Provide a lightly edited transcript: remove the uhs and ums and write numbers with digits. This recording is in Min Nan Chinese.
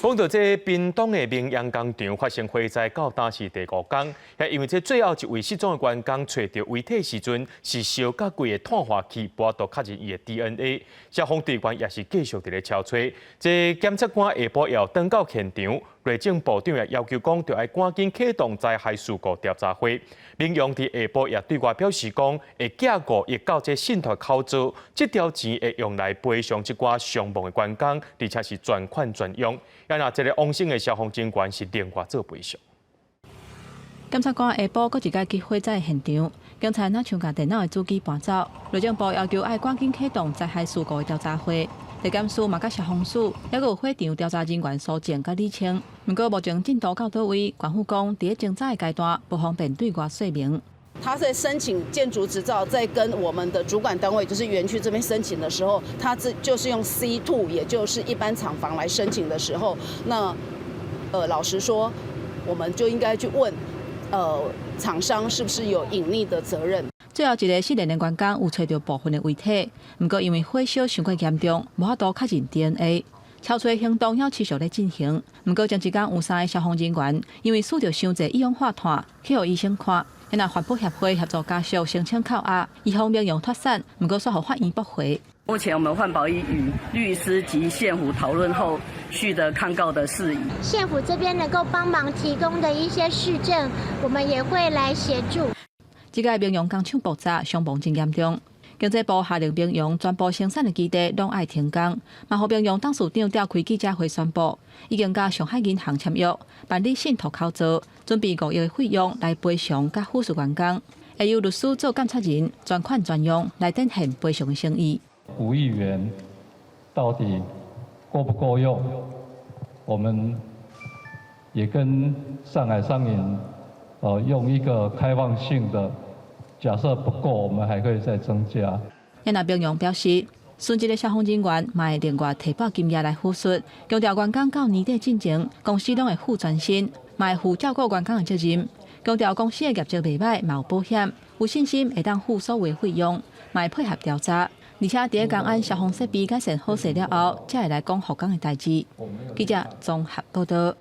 講到這屏東的明陽工廠發生火災，到今是第五工，也因為這最後一位失蹤的員工揣著遺體時陣，是燒甲規个炭化去，無法度確認伊的 DNA。消防隊員也是繼續佇咧搜揣。這檢察官下晡也轉到現場，內政部長也要求講，著愛趕緊啟動災害事故調查會。明陽佇下晡也對外表示講，會寄5億到這信託口座，這條錢會用來賠償這寡傷亡的員工，而且是專款專用。啊，若這个往生的消防人員是另外做賠償。檢察官下晡閣一擺去火災現場，警察若像共電腦的主機搬走。內政部要求愛趕緊啟動災害事故的調查會，地檢署嘛佮消防署，猶閣有火場調查人員搜證佮理清。毋過目前進度到佗位，縣府講佇咧偵查的階段，無方便對外說明。他在申請建築執照，在跟我們的主管單位，就是園區這邊申請的時候，他這就是用 C2，也就是一般廠房來申請的時候，那老實說，我們就應該去問，廠商是不是有隱匿的責任。最後一个失聯的員工有揣著部分的遺體，毋過因為火燒傷過嚴重，無法度確認 DNA。搜揣行動猶持續咧進行，毋過前一工有三个消防人員因為吸著傷濟一氧化碳，去予醫生看。若環保協會協助家屬申請扣押，預防明陽脫產，毋過煞予法院駁回。目前我們環保已與律師及縣府討論後續的抗告的事宜。縣府這邊能夠幫忙提供的一些事證，我們也會來協助。這個明陽工廠爆炸，傷亡真嚴重。經濟部下令明陽全部生產的基地攏愛停工，嘛予明陽董事長召開記者會宣布，已經佮上海銀行簽約辦理信託口座，準備5億的費用來賠償佮撫恤員工，會由律師做監察人，專款專用來展現賠償的誠意。5億元到底夠不夠用？我們也跟上海商銀，用一個開放性的假設不夠，我們還可以再增加。葉那明陽表示，殉職的消防人員嘛會另外提撥金額來撫恤，強調員工到年底進前，公司攏會負全身，嘛會負照顧員工的責任。強調公司的業績袂䆀，嘛有保險，有信心會當付所有的費用，嘛會配合調查。而且佇咧工安消防設備改善好勢了後，才會來講復工的代誌。記者綜合報道。